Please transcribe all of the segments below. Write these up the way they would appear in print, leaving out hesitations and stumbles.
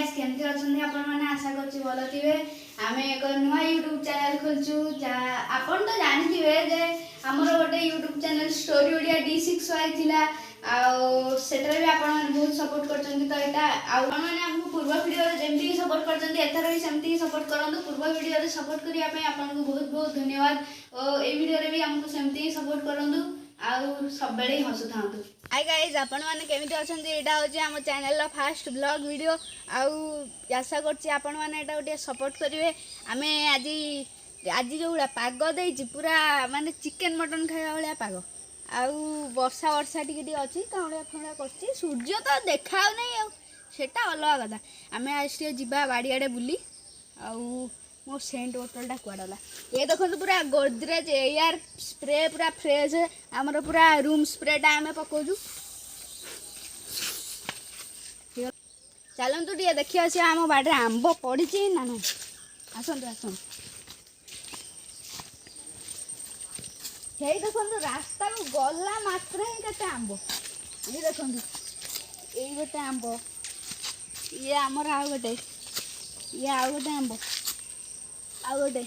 Guys, କେମିତି ଅଛନ୍ତି ଆପଣମାନେ? ଆଶା କରୁଛି ଭଲ ଥିବେ। ଆମେ ଏକ ନୂଆ ୟୁଟ୍ୟୁବ୍ ଚ୍ୟାନେଲ୍ ଖୋଲିଛୁ। ଯାହା ଆପଣ ତ ଜାଣିଥିବେ ଯେ ଆମର ଗୋଟେ YouTube channel story Odia D6Y ଥିଲା ଆଉ ସେଟାରେ ବି ଆପଣମାନେ ବହୁତ ସପୋର୍ଟ କରିଛନ୍ତି। ତ ଏଇଟା ଆଉ ଆପଣମାନେ ଆମକୁ ପୂର୍ବ ଭିଡ଼ିଓରେ ଯେମିତି ସପୋର୍ଟ କରିଛନ୍ତି, ଏଥର ବି ସେମିତି ସପୋର୍ଟ କରନ୍ତୁ। ପୂର୍ବ ଭିଡ଼ିଓରେ ସପୋର୍ଟ କରିବା ପାଇଁ ଆପଣଙ୍କୁ ବହୁତ ବହୁତ ଧନ୍ୟବାଦ ଓ ଏଇ ଭିଡ଼ିଓରେ ବି ଆମକୁ ସେମିତି ସପୋର୍ଟ କରନ୍ତୁ ଆଉ ସବୁବେଳେ ହିଁ ହସୁଥାନ୍ତୁ। ହାଇ ଗାଇଜ୍, ଆପଣମାନେ କେମିତି ଅଛନ୍ତି? ଏଇଟା ହେଉଛି ଆମ ଚ୍ୟାନେଲର ଫାଷ୍ଟ ବ୍ଲଗ୍ ଭିଡ଼ିଓ ଆଉ ଆଶା କରୁଛି ଆପଣମାନେ ଏଇଟାକୁ ଟିକେ ସପୋର୍ଟ କରିବେ। ଆମେ ଆଜି ଆଜି ଯେଉଁ ଭଳିଆ ପାଗ ଦେଇଛି, ପୁରା ମାନେ ଚିକେନ୍ ମଟନ୍ ଖାଇବା ଭଳିଆ ପାଗ ଆଉ ବର୍ଷା ବର୍ଷା ଟିକେ ଟିକେ ଅଛି, କାଉଁଳିଆ ଫାଉଁଳିଆ କରୁଛି, ସୂର୍ଯ୍ୟ ତ ଦେଖା ହେଉନାହିଁ ଆଉ ସେଟା ଅଲଗା କଥା। ଆମେ ଆଜି ଟିକେ ଯିବା ବାଡ଼ିଆଡ଼େ ବୁଲି। ଆଉ ମୋ ସେଣ୍ଟ ବୋଟଲଟା କୁଆଡ଼େ ଗଲା? ଏ ଦେଖନ୍ତୁ, ପୁରା ଗୋଦରେଜ ଏୟାର ସ୍ପ୍ରେ, ପୁରା ଫ୍ରେଶ୍। ଆମର ପୁରା ରୁମ୍ ସ୍ପ୍ରେଟା ଆମେ ପକାଉଛୁ। ଚାଲନ୍ତୁ ଟିକେ ଦେଖି ଆସିବା ଆମ ବାଡ଼ିରେ ଆମ୍ବ ପଡ଼ିଛି ନା ନାହିଁ। ଆସନ୍ତୁ ଆସନ୍ତୁ। ହେଇ ଦେଖନ୍ତୁ, ରାସ୍ତାକୁ ଗଲା ମାତ୍ରେ ହିଁ କେତେ ଆମ୍ବ। ଏଇ ଦେଖନ୍ତୁ, ଏଇ ଗୋଟେ ଆମ୍ବ, ଇଏ ଆମର ଆଉ ଗୋଟେ, ଇଏ ଆଉ ଗୋଟେ ଆମ୍ବ, ଆଉ ଗୋଟେ,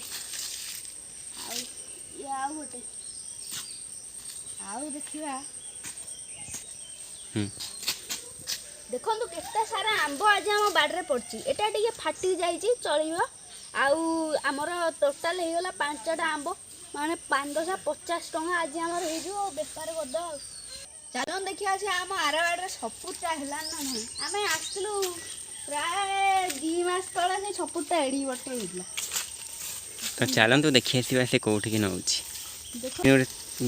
ଆଉ ଇଏ ଆଉ ଗୋଟେ। ଆଉ ଦେଖିବା। ଦେଖନ୍ତୁ, କେତେ ସାରା ଆମ୍ବ ଆଜି ଆମ ବାଡ଼ିରେ ପଡ଼ିଛି। ଏଇଟା ଟିକେ ଫାଟି ଯାଇଛି, ଚଳିବ। ଆଉ ଆମର ଟୋଟାଲ୍ ହେଇଗଲା ପାଞ୍ଚଟା ଆମ୍ବ, ମାନେ 5 ଦଶା 50 ଟଙ୍କା ଆଜି ଆମର ହେଇଯିବ ଆଉ ବେପାର କରିଦେବା। ଆଉ ଚାଲନ୍ତୁ ଦେଖିବା ସେ ଆମ ଆର ବାଡ଼ିରେ ସପୁରଟା ହେଲାଣି ନା ନାହିଁ। ଆମେ ଆସିଥିଲୁ ପ୍ରାୟ 2 ମାସ ତଳେ, ସେ ସପୁରଟା ଏଡ଼ିକି ବଡ଼ ହେଇଥିଲା। ତ ଚାଲନ୍ତୁ ଦେଖି ଆସିବା ସେ କେଉଁଠିକି ନେଉଛି। ଦେଖ।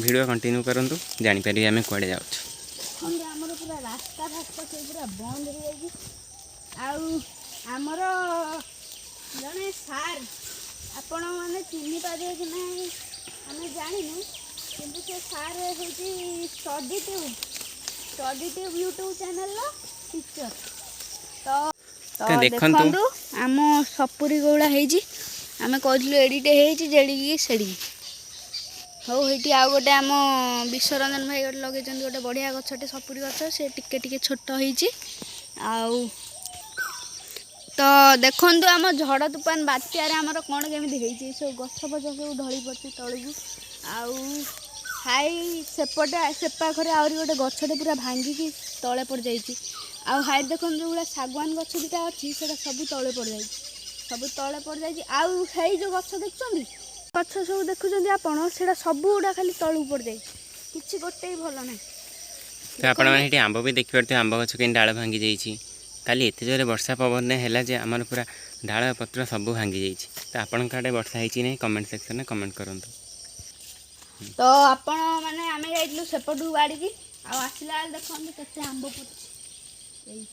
ଭିଡ଼ିଓ କଣ୍ଟିନ୍ୟୁ କରନ୍ତୁ, ଜାଣିପାରିବେ ଆମେ କୁଆଡ଼େ ଯାଉଛୁ। ଦେଖନ୍ତୁ, ଆମର ପୁରା ରାସ୍ତା ଫାସ୍ତା ସବୁ ପୁରା ବନ୍ଦ ହେଇଯାଇଛି। ଆଉ ଆମର ଜଣେ ସାର୍, ଆପଣମାନେ ଚିହ୍ନି ପାରିବେ କି ନାହିଁ ଆମେ ଜାଣିନୁ, କିନ୍ତୁ ସେ ସାର୍ ହେଉଛି ଷ୍ଟଡି ଟ୍ୟୁବ୍ ୟୁଟ୍ୟୁବ୍ ଚ୍ୟାନେଲ୍ର ଟିଚର୍। ତ ତ ତ ଦେଖନ୍ତୁ। ଦେଖନ୍ତୁ, ଆମ ସପୁରୀ କୋଉଭଳିଆ ହେଇଛି। ଆମେ କହିଥିଲୁ ଏଡ଼ିଟେ ହେଇଛି, ଯେଡ଼ିକି ସେଡ଼ିକି। ହଉ, ଏଇଠି ଆଉ ଗୋଟେ ଆମ ବିଶ୍ୱରଞ୍ଜନ ଭାଇ ଗୋଟେ ଲଗେଇଛନ୍ତି, ଗୋଟେ ବଢ଼ିଆ ଗଛଟେ, ସପୁରୀ ଗଛ। ସେ ଟିକେ ଟିକେ ଛୋଟ ହେଇଛି। ଆଉ ତ ଦେଖନ୍ତୁ, ଆମ ଝଡ଼ ତୁଫାନ ବାତ୍ୟାରେ ଆମର କ'ଣ କେମିତି ହେଇଛି। ସବୁ ଗଛ ଫଛ ସବୁ ଢଳି ପଡ଼ିଛି ତଳକୁ। ଆଉ ହାଇ ସେପଟେ ସେପାଖରେ ଆହୁରି ଗୋଟେ ଗଛଟେ ପୁରା ଭାଙ୍ଗିକି ତଳେ ପଡ଼ିଯାଇଛି। ଆଉ ହାଇ ଦେଖନ୍ତୁ, ଯେଉଁଭଳିଆ ଶାଗୁଆନ ଗଛ ଦୁଇଟା ଅଛି, ସେଇଟା ସବୁ ତଳେ ପଡ଼ିଯାଇଛି, ସବୁ ତଳେ ପଡ଼ିଯାଇଛି। ଆଉ ସେଇ ଯେଉଁ ଗଛ ଦେଖୁଛନ୍ତି, ଗଛ ସବୁ ଦେଖୁଛନ୍ତି ଆପଣ, ସେଇଟା ସବୁ ଗୁଡ଼ା ଖାଲି ତଳକୁ ପଡ଼ିଯାଇଛି। କିଛି ଗୋଟେ ବି ଭଲ ନାହିଁ। ତ ଆପଣମାନେ ଏଠି ଆମ୍ବ ବି ଦେଖିପାରୁଥିବେ, ଆମ୍ବ ଗଛ କେମିତି ଡାଳ ଭାଙ୍ଗି ଯାଇଛି। କାଲି ଏତେ ଜୋରେ ବର୍ଷା ପବନ ହେଲା ଯେ ଆମର ପୁରା ଡାଳ ପତ୍ର ସବୁ ଭାଙ୍ଗି ଯାଇଛି। ତ ଆପଣଙ୍କ ଆଡ଼େ ବର୍ଷା ହେଇଛି ନାହିଁ, କମେଣ୍ଟ ସେକ୍ସନରେ କମେଣ୍ଟ କରନ୍ତୁ। ତ ଆପଣ ମାନେ ଆମେ ଯାଇଥିଲୁ ସେପଟକୁ ବାଡ଼ିକି ଆଉ ଆସିଲା ବେଳେ ଦେଖନ୍ତୁ କେତେ ଆମ୍ବ ପଡ଼ିଛି। ଏଇ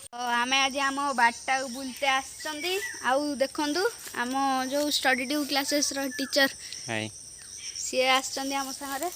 ତ ଆମେ ଆଜି ଆମ ବାଡ଼ିଟାକୁ ବୁଲତେ ଆସିଛନ୍ତି। ଆଉ ଦେଖନ୍ତୁ, ଆମ ଯେଉଁ ଷ୍ଟଡି ଟ୍ୟୁବ୍ କ୍ଲାସେସ୍ର ଟିଚର୍ ହାଇ। ସିଏ ଆସିଛନ୍ତି ଆମ ସାଙ୍ଗରେ।